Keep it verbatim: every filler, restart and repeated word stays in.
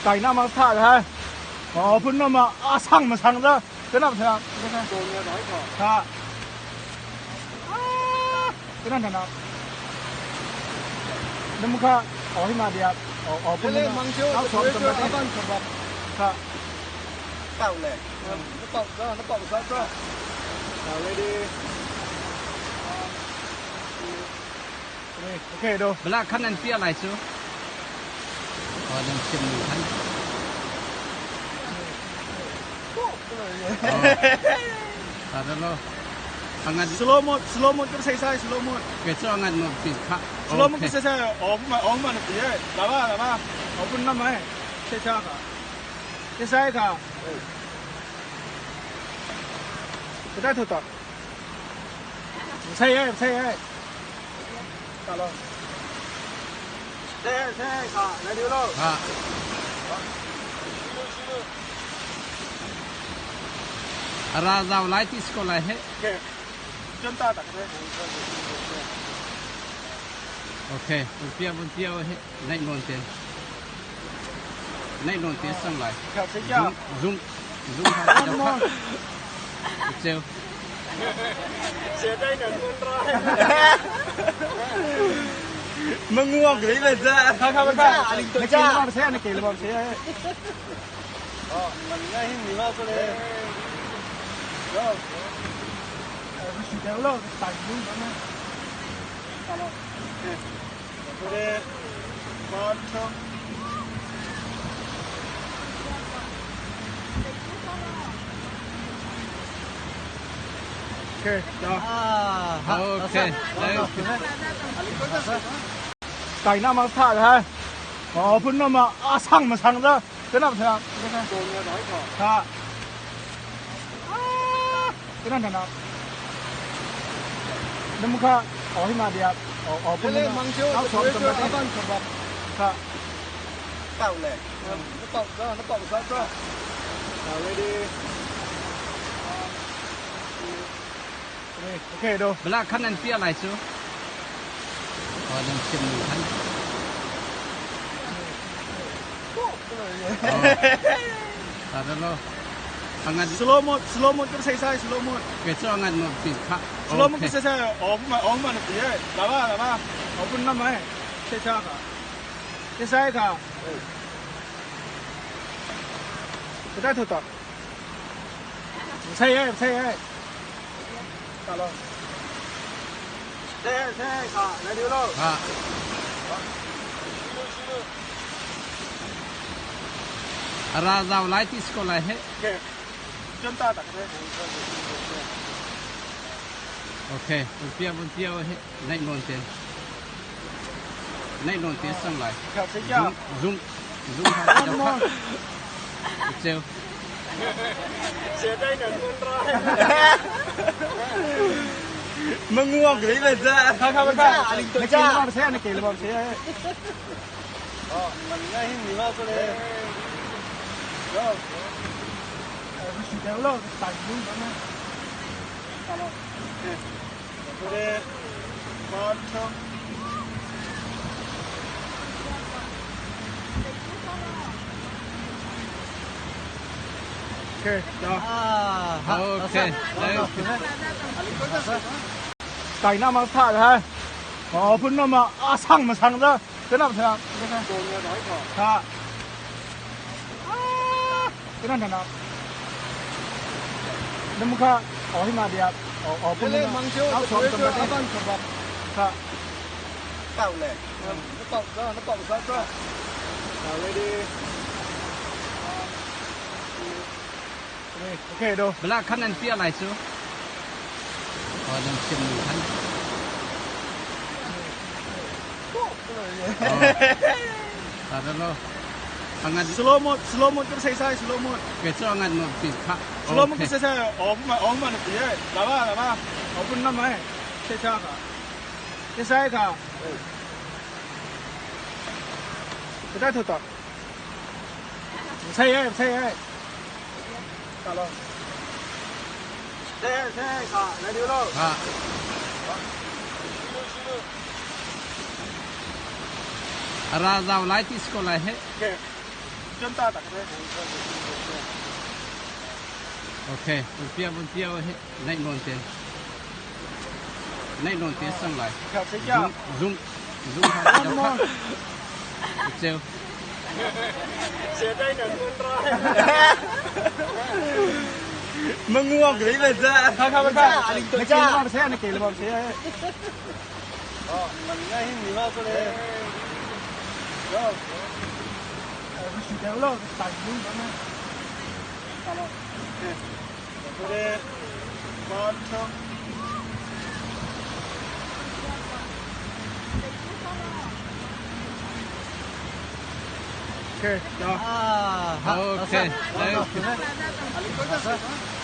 Dynamik ta ha. О, пуннама асанмасанза. Дана та. Та. Дана, дана. Намка. О, има диа. О, о, пуннама. Та. Тавле. Напав, да, напав, да, да. Ready. Окей, до. Бала канан пиялайсу. О, дам син хан. О. Садало. Ангад. Slow mo, slow mo кир сесай, slow mo. Кесо ангад но пин ха. Slow mo кир сесай, о, ма, о, ма, не пие. Лава, лава. О, пуннама. Сесай ха. Сесай ха. Куда тота? Сесай, сесай. Алло. Сесай, сесай, ха, радио ло. Ха. Араза лайт исколай хе. Ке. Чон та та. Окей. Бунтия, бунтия хе. Най нонтен. Най нонтен санлай. Зум, зум, зум. Ицев. Мангуа грейве за. Ха, ха, ха. Али то за. Али то за. Али то за. А, мангуа хин нима куле. Йо. А, ви сидела, ви тагин бана. Салам. Э. Куре, бачо. Окей, да. А, ха, окей. Ха, ха. Дайнамик та, ха. А, пуннама асанмасанза. Дана, дана. Та. Дана, дана. Намка, о, има диа. О, о, пуннама. Та. Тавле. Напав, да, напав, да, да. Ready. Окей, до. Бала канан пиялайсу. О, дам син хан. О. Садало. Ангад. Slow mo, slow mo кир сесай, slow mo. Кесо ангад но пин ха. Slow mo кир сесай, о, ма, о, ма, не пие. Лава, лава. О, пуннама. Сесай ха. Сесай ха. Куда тота? Сесай, сесай. Алло. Сесай, сесай, ха, радио ло. Ха. Араза лайт исколай хе. Ке. Чон та та. Окей. Бунтия, бунтия хе. Най нонтен. Най нонтен санлай. Зум, зум, зум. Ицев. Мангуа грейве за. Ха, ха, ха. Али то за. А, мангуа хин нима куле. Йо. А, ви сидела, ви тагин бана. Салам. Э. Куре, бачо. Окей, да. А, ха, окей. Ха. Дайнамик та, ха. А, пуннама асанмасанза. Дана, дана. Та. Дана, дана. Намка, о, има диа. О, о, пуннама. Та. Тавле. Напав, да, напав, да, да. Ready. Окей, до. Бала канан пиялайсу. О, дам син хан. О. Садало. Ангад. Slow mo, slow mo кир сесай, slow mo. Кесо ангад но пин ха. Slow mo кир сесай, о, ма, о, ма, не пие. Лава, лава. О, пуннама. Сесай ха. Сесай ха. Куда тота? Сесай, сесай. Алло. Сесай, сесай, ха, радио ло. Ха. Араза лайт исколай хе. Ке. OK, vun pia, vun pia, vun hi, nai non ten. Nai non ten sang lai. Zum, zum, zum. Cheu. Mangua gri le za. Kha, kha, kha. Kha, kha. Okay, thank you.